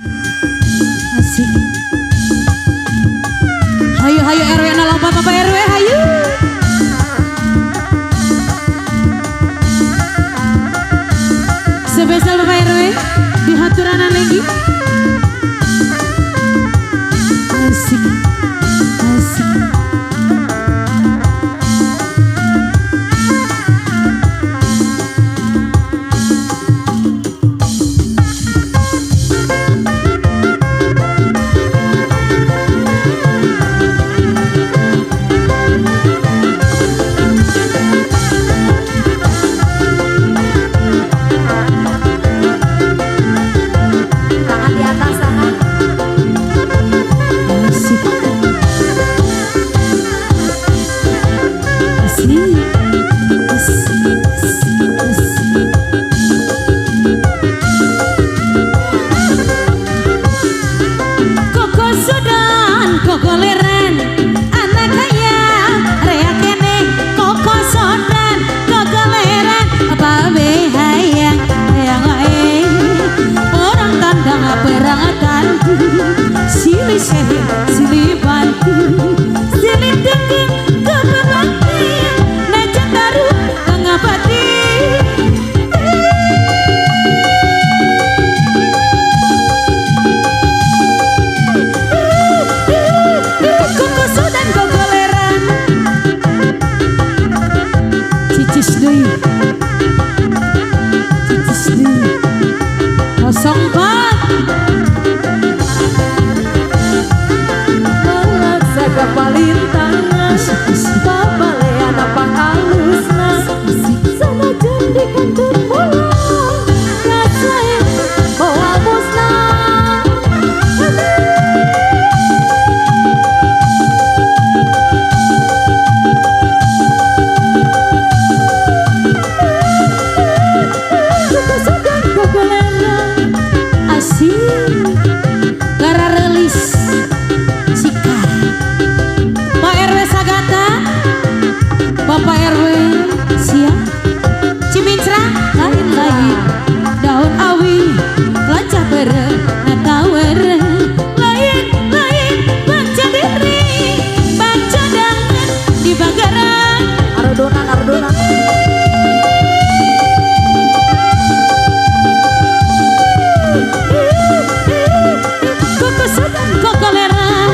Asik. Hayu hayu RW 04 Bapak RW hayu. Spesial Bapak RW di haturanan lagi. Asik. Asik. Tangan di atas, tangan. Asik. Asik. Asik. Asik. Koko sudan, koko leren, anak kaya, rea kene, koko sodan, koko leren, babe hayang, hayang ae. Orang tandang perang tandu, silih sehe, silih bantu, silih tengking kepebakti, najan taruh kangapati. Koko sudan koko leran, cicis deui, cicis deui, 04. Melaksa palintangan, babalean apa halusna, sanajan di kantor pulang, kasae moal musnah. Koko sudan koko leran. Asik gara relis sikar Pak RW Sagata, Bapak RW siap Cimincra lain-lain daun awi lancah bere natawer lain-lain baca diri baca dangan di bagaran. Ardona, Ardona. Koko sudan koko leran,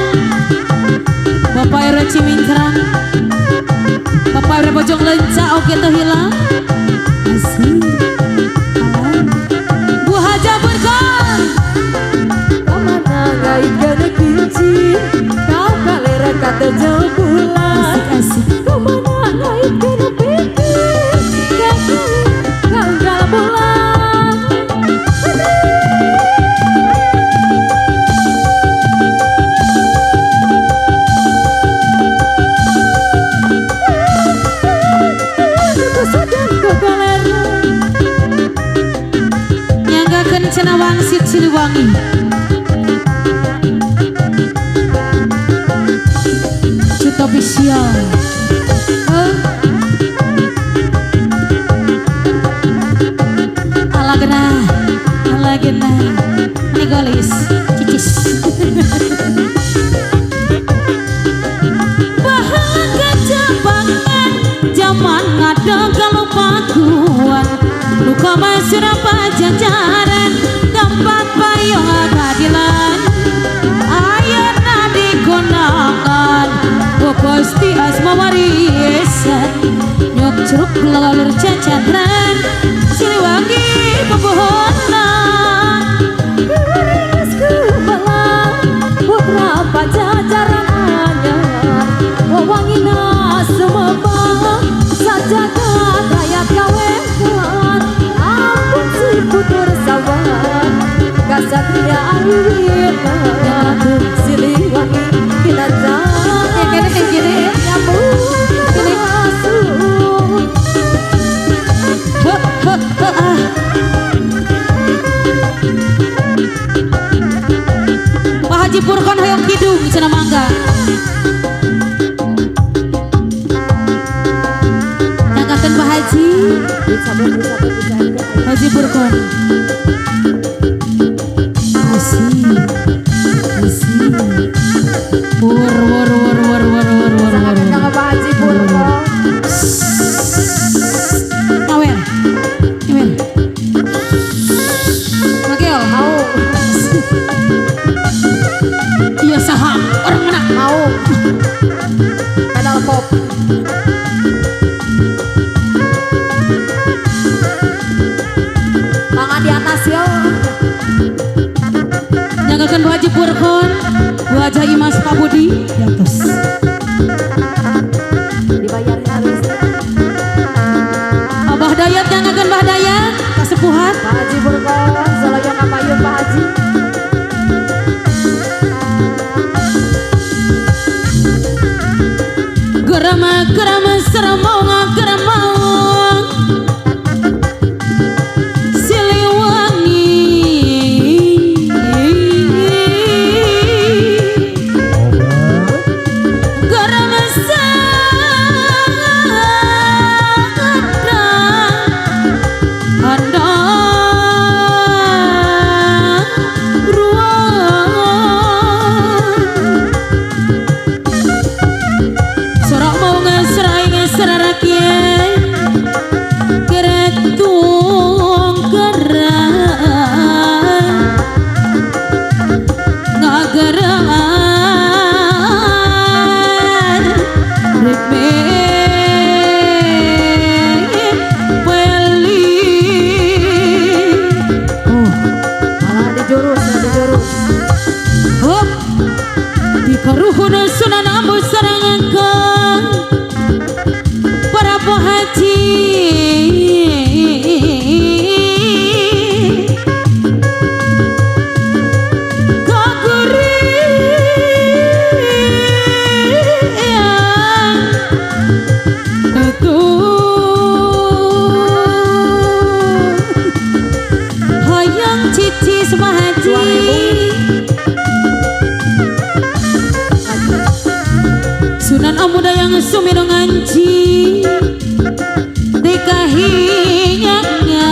Bapak RW Cimincrang, Bapak RW Bojong Lenca oke teu hilang. Asik. Bu Haja Burgon. Kamana ngaikeun kincir, kau kalera kata jauh bulan. Asik asik. Kamana ngaikeun pikir, kanggal bulan. Koko sudan koko leran. Nyanggakeun cenah wangsit Siliwangi. Cut official. Ala genah, ala genah. Ini golis, cicis. Bahala kejebangan, zaman ngadagal pakuan. Luka masuk pajajaran, tempat payung keadilan. Ayeuna dikonangan, ku pasti asma warisan. Nyok ceruk lalur cacatran, Siliwangi pepohonan. Garis kepala, putra pajajaran anyar. Wawangina semebang, sajagat rakyat kawehan. Ampun si putur sawah, kasatria awiwina. Siliwangi kinanjang, Ya kene kayak gini. nyambung masuk. He he he ah. Pak Haji Purkon hoyong kidung cenah mangga. Nyanggakeun Pak Haji, Haji Purkon. Asik. Gerama gerama seremong geremong Siliwangi Gerama sada anda ruang Sorak mau ngeserai ngeserakie Keretung gerang Ngageran Ritme peli. Oh, Malah dijurus ya dijurus. Hop Dikaruhun Sunan Ambu sareng engkang para haji Kagurian itu hayang cici sama haji. Sunan Ambu Dayang Sumido nganci dikahinyanya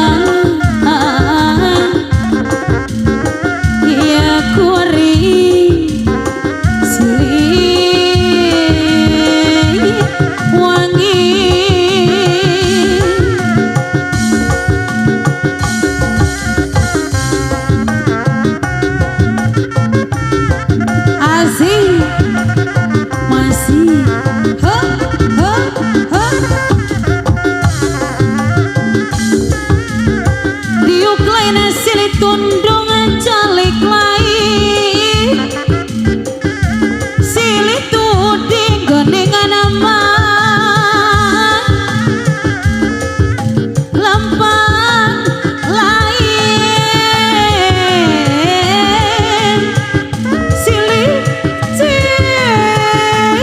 iya kuri silih wangi. Asik masih ha ha ha diuk lain silih tundung calik lain silih tuding gendingan aman lempang lain silih ciwang.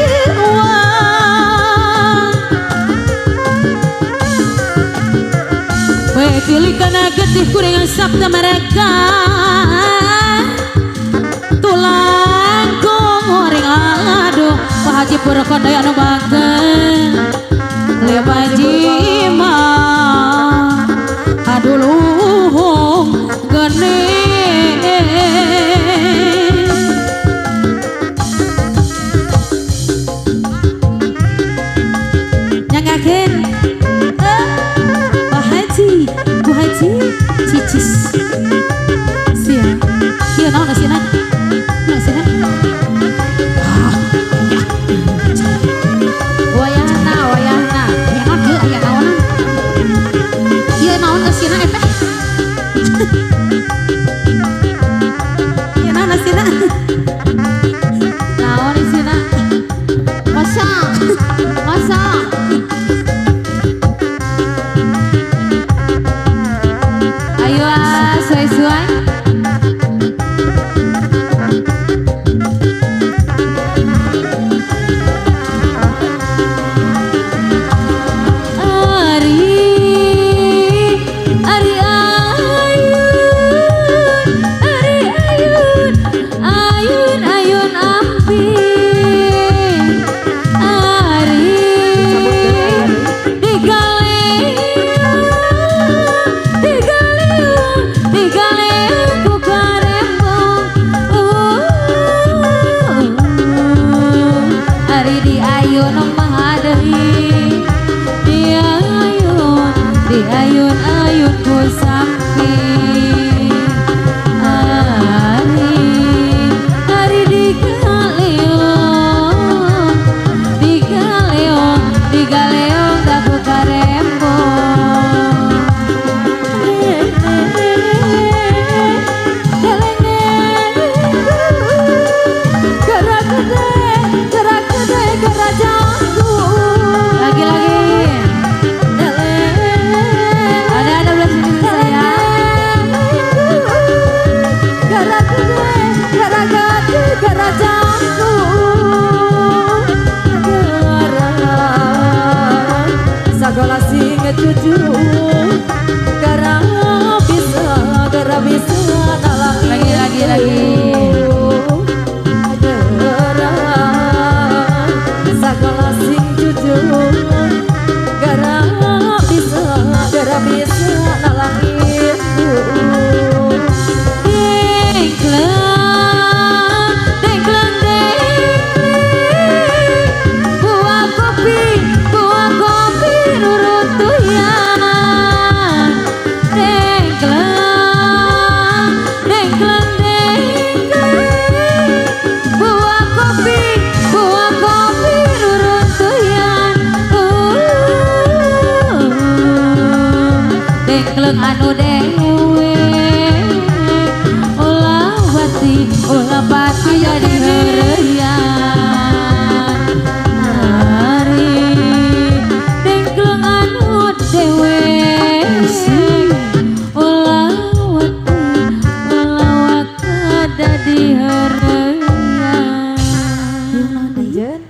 Pilih kana getih kuring sabda mereka tulang goreng aduh Pak Haji Purkondaya anu bageng Le Pak Haji mah aduh luhung geni nyangakeun Pak Haji, Bu Haji, Cicis. Sia. Ieu naon asina? Naon asina? Ah, ya. Wayahna, wayahna. Aya naon ieu aya naonan? Ieu naon asina eta? Ieu naon asina? Naon isina? Kosong. Kosong. Ayo ah, suai-suai. Ari Ari ayun Ari ayun ayun ayun amping Ari digaleung digaleung digaleung ku karembong Ari di ayun mah deui di ayun ayun ku samping Ari Ari digaleung digaleung digaleung daku karembong Gerak gede, gerak gede, gerak janggu. jujur gara bisa nalang. Lagi, lagi, lagi. Nyerah segala sing jujur gara bisa nalang itu. Dengkleng, dengkleng, dengkleng. Buah kopi ruruntuyan. Dengkleng, dengkleng, dengkleng. Buah kopi ruruntuyan. Dengkleng anu dewe. Ulah bati, ulah bati jadi heureuyan. Ari dengkleng anu dewe. Ulah wati, ulah waka dadi heureuyan. Anjeun.